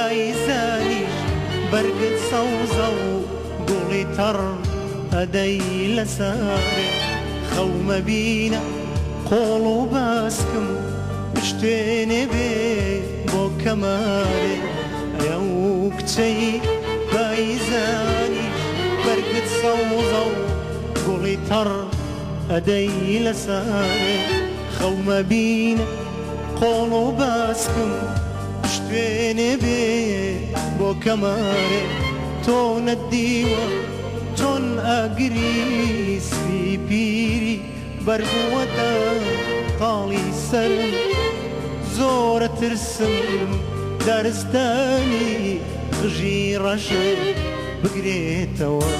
پاییزانیش بەرگت سەوزە و گوڵی تەڕ ئەدەی لە سارێ. خەومە بینە قۆڵ و باسکم پشتێنێ بێ بۆ کەمارێ. ئەو کچەی پاییزانیش بەرگت سەوزە و گوڵی تەڕ ئەدەی لە سارێ. خەومە بینە قۆڵ و باسکم پشتێنێ بێ بۆ کەمارێ. تۆ نەدیوە چۆن ئاگری سپی پیری بەربووەتە تاڵی سەرم. زۆرە ترسم دارستانی قژی ڕەشت بگرێتەوە.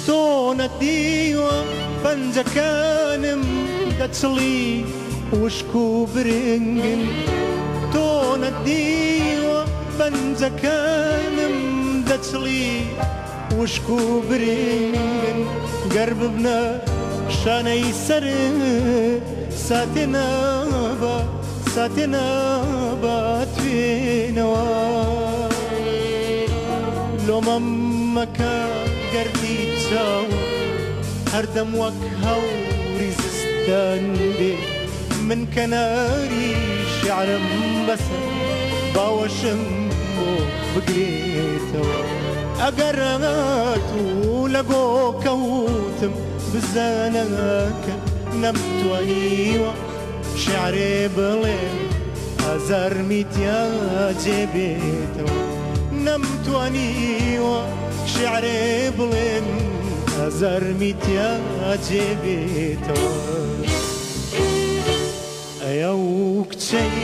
تۆ نەدیوە پەنجەکانم دەچڵی وشک و برنگن. تۆ نەدیوە پەنجەکانم دەچڵی وشک و برنگن. گەر ببنە شانەی سەر ساتێ نابا، ساتێ نابا توێنەوە. لۆمەم مەکە گەردی چاو هەردەم وەک هەوری زستان بێ. من کەناری شعرم بەسە باوەشم بۆ بگرێتەوە. ئەگەر هاتوو لە گۆ کەوتم بزانەکە نەمتوانیوە شعرێ بڵێم ئازارمی تیا جێبێتەوە. نەمتوانیوە شعرێ بڵێم ئازارمی تیا جێبێتەوە. ئەو کچەی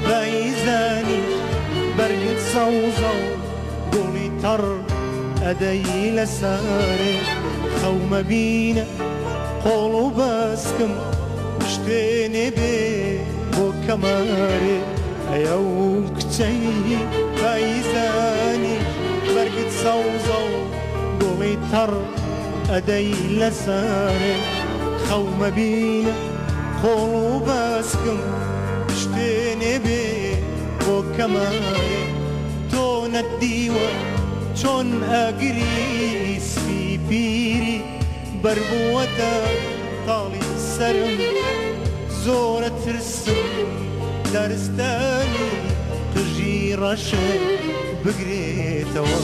پاییزانیش بەرگت سەوزە و گوڵی تەڕ ئەدەی لە سارێ. خەومە بینە قۆڵ و باسکم پشتێنێ بێ بۆ کەمارێ. ئەو کچەی پاییزانیش بەرگت سەوزە و گوڵی تەڕ ئەدەی لە سارێ. خەومە بینە قۆڵ و باسکم پشتێنێ بێ بۆ کەمارێ. تۆ نەدیوە چۆن ئاگری سپی پیری بەربووەتە تاڵی سەرم. زۆرە ترسم دارستانی قژی ڕەشت بگرێتەوە.